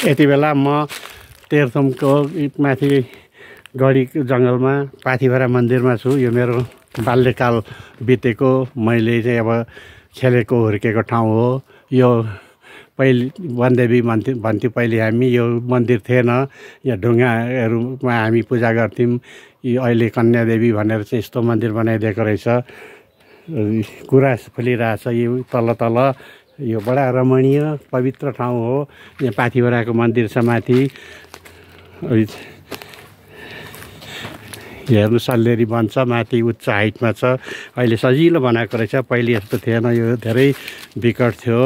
यति बेला म तेह्रथुमको माथि गढी जङ्गलमा पाथिभरा मन्दिरमा छु। यो मेरो बाल्यकाल बितेको, मैले चाहिँ अब खेलेको हुर्केको ठाउँ हो। यो पहिले वनदेवी भन्थ्यो पहिले हामी। यो मन्दिर थिएन, यहाँ ढुङ्गाहरूमा हामी पूजा गर्थ्यौँ। यो अहिले कन्यादेवी भनेर चाहिँ यस्तो मन्दिर बनाइदिएको रहेछ। गुराँस फुलिरहेछ यो तल तल। यो बडा रमणीय पवित्र ठाउँ हो। यहाँ पाथिभराको मन्दिर छ माथि। हेर्नु सल्लेरी वन छ माथि, उच्च हाइटमा छ। अहिले सजिलो बनाएको रहेछ, पहिले यस्तो थिएन, यो धेरै विकट थियो।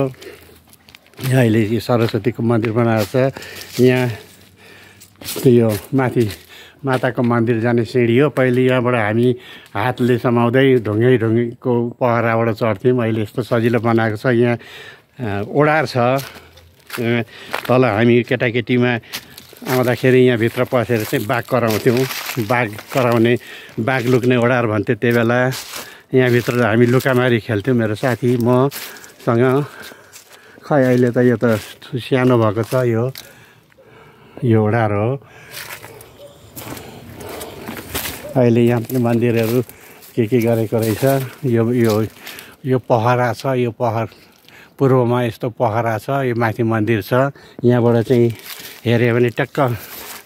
यहाँ अहिले यो सरस्वतीको मन्दिर बनाएको छ। यहाँ यो माथि माताको मन्दिर जाने सिँढी हो। पहिले यहाँबाट हामी हातले समाउँदै ढुङ्गैको पहराबाट चढ्थ्यौँ। अहिले यस्तो सजिलो बनाएको छ। यहाँ ओडार छ तल। हामी केटाकेटीमा आउँदाखेरि यहाँभित्र पसेर चाहिँ बाघ कराउँथ्यौँ। बाघ कराउने, बाघ लुक्ने ओडार भन्थ्यो त्यही बेला। यहाँभित्र हामी लुकामारी खेल्थ्यौँ मेरो साथी मसँग। खै अहिले त यो त सानो भएको छ। यो ओडार हो। अहिले यहाँ मन्दिरहरू के गरेको रहेछ। यो पहरा छ। यो पहर पूर्वमा यस्तो पहरा छ। यो माथि मन्दिर छ। यहाँबाट चाहिँ हेऱ्यो भने टक्क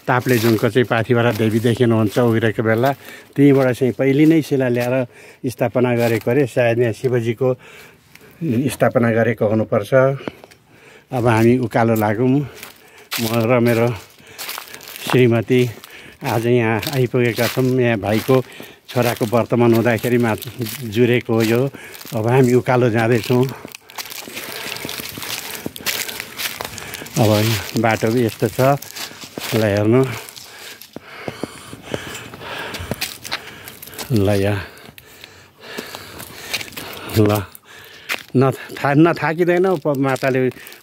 ताप्लेजुङको चाहिँ पाथिभरा देवी देखिनुहुन्छ उहिरेको बेला। त्यहीँबाट चाहिँ पहिले नै शिला ल्याएर स्थापना गरेको अरे। सायद यहाँ शिवजीको स्थापना गरेको हुनुपर्छ। अब हामी उकालो लागौँ। म र मेरो श्रीमती आज यहाँ आइपुगेका छौँ। यहाँ भाइको छोराको वर्तमान हुँदाखेरि जुरेको हो यो। अब हामी उकालो जाँदैछौँ। अब बाटो यस्तो छ। ल हेर्नु, ल यहाँ ल नथाकिँदैन। माताले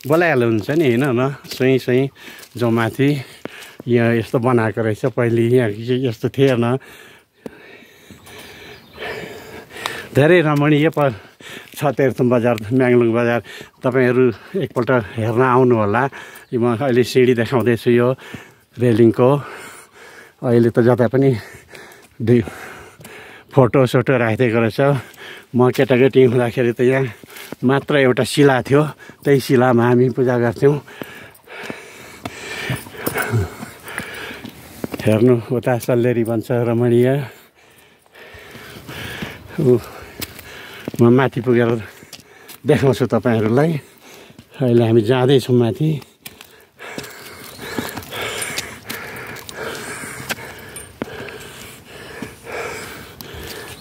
बोलाइहाल्नुहुन्छ नि होइन, सुई जो माथि यहाँ यस्तो बनाएको रहेछ। पहिले यहाँ यस्तो थिएन। धेरै रमणीय छ तेह्रथुम बजार, म्याङ्लुङ बजार। तपाईँहरू एकपल्ट हेर्न आउनु होला। म अहिले सिँढी देखाउँदैछु यो रेलिङको। अहिले त जता पनि फोटोसोटो राखिदिएको रहेछ। म केटाकेटी हुँदाखेरि त यहाँ मात्र एउटा शिला थियो। त्यही शिलामा हामी पूजा गर्थ्यौँ। हेर्नु उता सल्लेरी बन्छ रमणीय। म माथि पुगेर देखाउँछु तपाईँहरूलाई। अहिले हामी जाँदैछौँ माथि।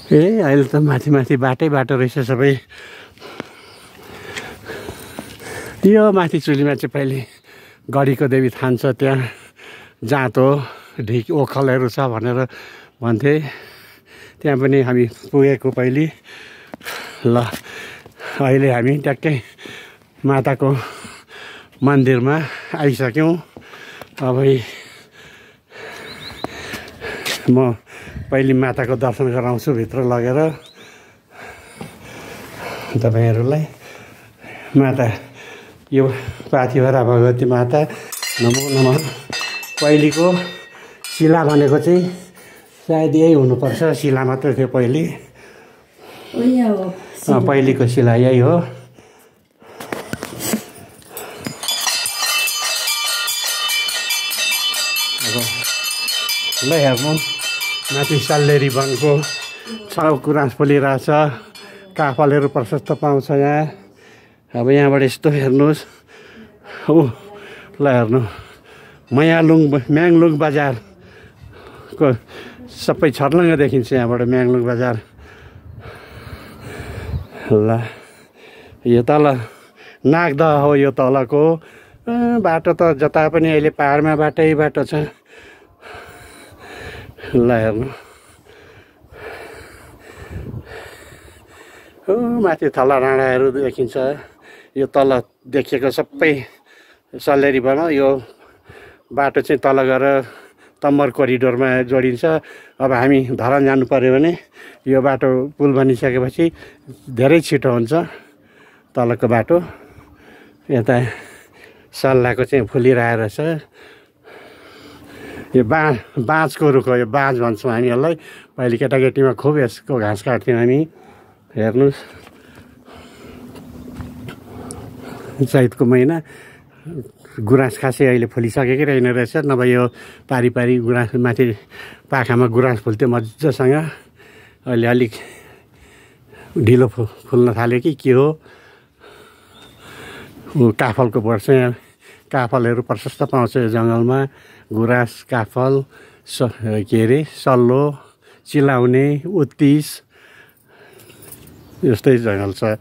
अहिले त माथि बाटो रहेछ सबै। यो माथि चुलीमा चाहिँ पहिले गढीको देवी थान छ। त्यहाँ जाँतो ढिकी ओखलहरू छ भनेर भन्थे। त्यहाँ पनि हामी पुगेको पहिले। ल अहिले हामी ट्याक्कै माताको मन्दिरमा आइसक्यौँ। अब म पहिले माताको दर्शन गराउँछु भित्र लगेर तपाईँहरूलाई। माता यो पाथिभरा भगवती माता नमो नमः। पहिलेको शिला भनेको चाहिँ सायद यही हुनुपर्छ। शिला मात्रै थियो पहिले। पहिलेको शिला यही हो। ल हेर्नु माथि सल्लेरी वनको गुराँस फुलिरहेछ। काफलहरू प्रशस्त पाउँछ यहाँ। अब यहाँबाट यस्तो हेर्नुहोस्। ल हेर्नु म्याङ्लुङ बजारको सबै छर्लङ्ग देखिन्छ यहाँबाट म्याङ्लुङ बजार। ल यो तल नागदह हो। यो तलको बाटो त जता पनि अहिले पाहाडमा बाटो छ। ल हेर्नु माथि थला डाँडाहरू देखिन्छ। यो तल देखिएको सबै सल्लेरी वन। यो बाटो चाहिँ तल गएर तम्बर कोरिडोरमा जोडिन्छ। अब हामी धरान जानु पर्यो भने यो बाटो पुल बनिसकेपछि धेरै छिटो हुन्छ तलको बाटो। यता सल्लाहको चाहिँ फुलिरहेको रहेछ। यो बाँझको रुख हो, यो बाँझ भन्छौँ हामी यसलाई। पहिले केटाकेटीमा खुब यसको घाँस काट्थ्यौँ हामी। हेर्नुहोस् चैतको महिना गुराँस खासै अहिले फुलिसकेकै रहेन रहेछ। नभए यो पारी गुराँस माथि पाखामा गुराँस फुल्थ्यो मजासँग। अहिले अलिक ढिलो फुल्न थाल्यो कि के हो। काफलको बोट चाहिँ काफलहरू प्रशस्त पाउँछ यो जङ्गलमा। गुराँस, काफल, के अरे सल्लो, चिलाउने, उत्तिस यस्तै जङ्गल छ।